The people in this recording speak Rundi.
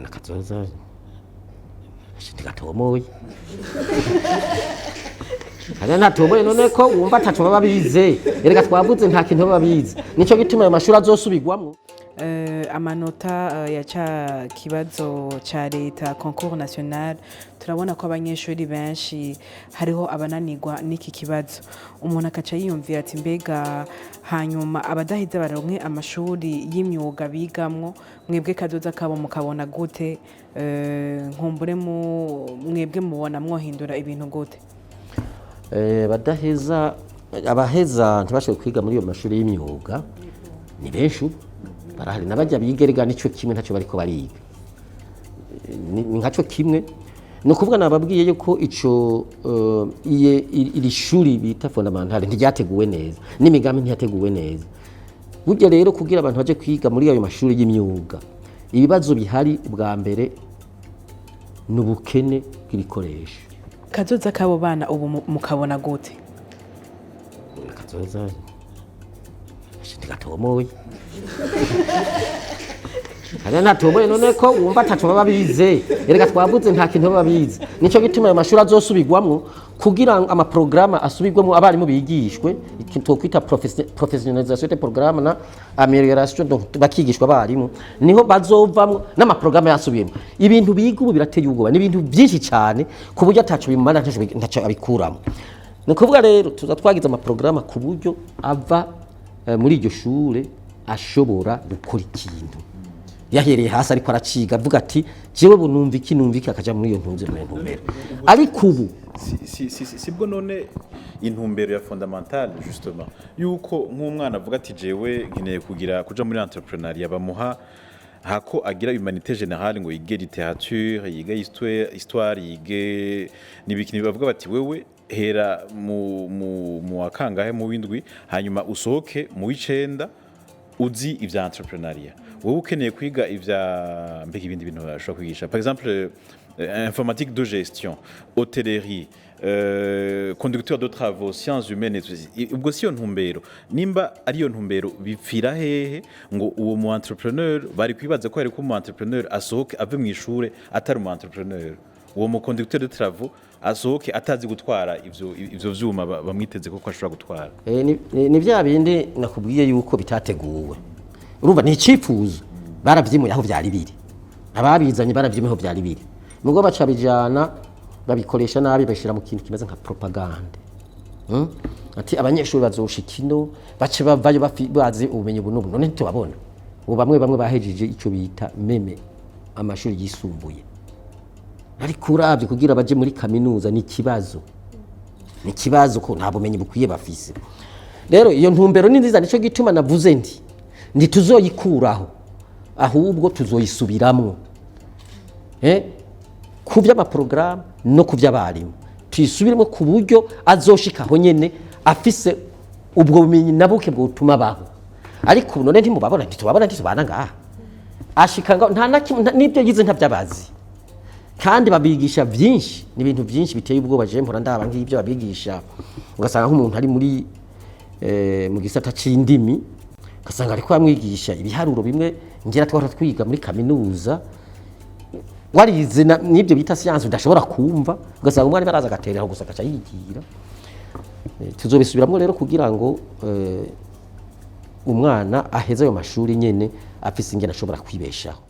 Nakazoza ntigatomoye, hariya ntatomoye. None ko wumva ataco baba bize? Erega twavuze, nta kintu baba bize. Nico gituma ayo mashuri azosubirwamwo. Amanota ya ca kibazo ca leta, concours national, turabona ko abanyeshuri benshi hariho abananirwa n'iki kibazo. Umuntu akaca yiyumvira ati: "Mbega hanyuma abadaheza baronke amashuri y'imyuga bigamwo, mwebwe kazoza kabo mukabona gute?" Nkumbure mwebwe mubona mwohindura ibintu gute? Badaheza, abaheza ntibashoboye kwiga muri iyo mashuri y'imyuga ni benshi ubu barahari. N'abajya biga erega nico kimwe, ntacyo bariko bariga. Ni nkaco kimwe. Ni ukuvuga nababwiye yuko ico iri shuri bita fondamentale ntiryateguwe neza, n'imigambi ntiyateguwe neza. Burya rero kugira abantu baje kwiga muri ayo mashuri y'imyuga, ibibazo bihari bwa mbere ni ubukene bw'ibikoresho. Kazoza k'abo bana ubu mukabona gute? Kazoza ntigatomoye, hariya ntatomoye. None ko wumva ataco baba bize? Erega twavuze, nta kintu baba bize. Nico gituma ayo mashuri azosubirwamwo, kugira ngo amaprograma asubirwamwo, abarimu bigishwe ikintu twokwita professionnalisation des programmes na amélioration. Donc bakigishwa abarimu, niho bazovamwo n'amaprograma yasubiyemo. Ibintu biga ubu birateye ubwoba, ni ibintu byinshi cyane ku buryo ataco bimara, ntaco abikuramo. Ni ukuvuga rero tuza twagize amaprograma ku buryo ava muri iryo shure ashobora gukora ikintu yahereye hasi, ariko araciga avuga ati: "Jewe ubu numva iki, numva iki", akaja muri iyo ntunze, muri iyo ntumbero. Ariko ubu Sibwo none intumbero ya fondamentale justement, yuko nk'umwana avuga ati: "Jewe nkeneye kugira kuja muri entrepreneuriat", bamuha hako agira humanité générale, ngo yige littérature, yige histoire, yige n'ibiki. Bavuga bati: "Wewe hera mu wa kangahe, mu w'indwi, hanyuma usohoke mu w'icenda uzi ivya entrepreneuriat. Wowe ukeneye kwiga ivya mbega ibindi bintu bashobora kwigisha, par exemple informatique de gestion, hôtellerie, conducteur de travaux, sciences humaines et tout." Ubwo si yo ntumbero? Nimba ari yo ntumbero, bipfira hehe ngo uwo mu entrepreneur bari kwibaza ko ari ko mu entrepreneur asohoke ave mu ishure atari mu entrepreneur, uwo mu conducteur de travaux asohoke atazi gutwara ivyo vyuma bamwiteze ko ashobora gutwara? Ni bya bindi nakubwiye yuko bitateguwe. Urumva ni icyifuzo, baravyimuye aho vyari biri, ababizanye baravyimuye aho vyari biri, nubwo baca bijana babikoresha nabi, bashyira mu kintu kimeze nka propagande. Ati abanyeshuri bazoshika ino bace bavayo bazi ubumenyi ubu n'ubu. None ntitubabona ubu bamwe bamwe bahejeje icyo bita même amashuri yisumbuye, ariko uravye kugira baje muri kaminuza ni ikibazo, ni ikibazo ko nta bumenyi bukwiye bafise. Rero iyo ntumbero ni nziza, nico gituma navuze nti ntituzoyikuraho, ahubwo tuzoyisubiramwo ku by'amaporogaramu no ku by'abarimu, tuyisubiremo ku buryo azoshika aho nyene afise ubwo bumenyi na buke bwotuma abaho. Ariko ubu none ntimubabona? Ntitubabona? Ntitubana ngaha? Ashika ngaho nta na kimwe, n'ibyo yize ntabyabazi, kandi babigisha byinshi, ni ibintu byinshi biteye ubwoba. Je mpora ndaba nk'ibyo babigisha, ugasanga nk'umuntu ari muri mu gisata c'indimi, ugasanga ariko bamwigisha ibiharuro bimwe ngira twahora twiga muri kaminuza, warize n'ibyo bita science udashobora kumva, ugasanga umwarimu araza agaterera gusa agaca yigira. Tuzobisubiramwo rero kugira ngo umwana aheze ayo mashuri nyene afise ingene ashobora kwibeshaho.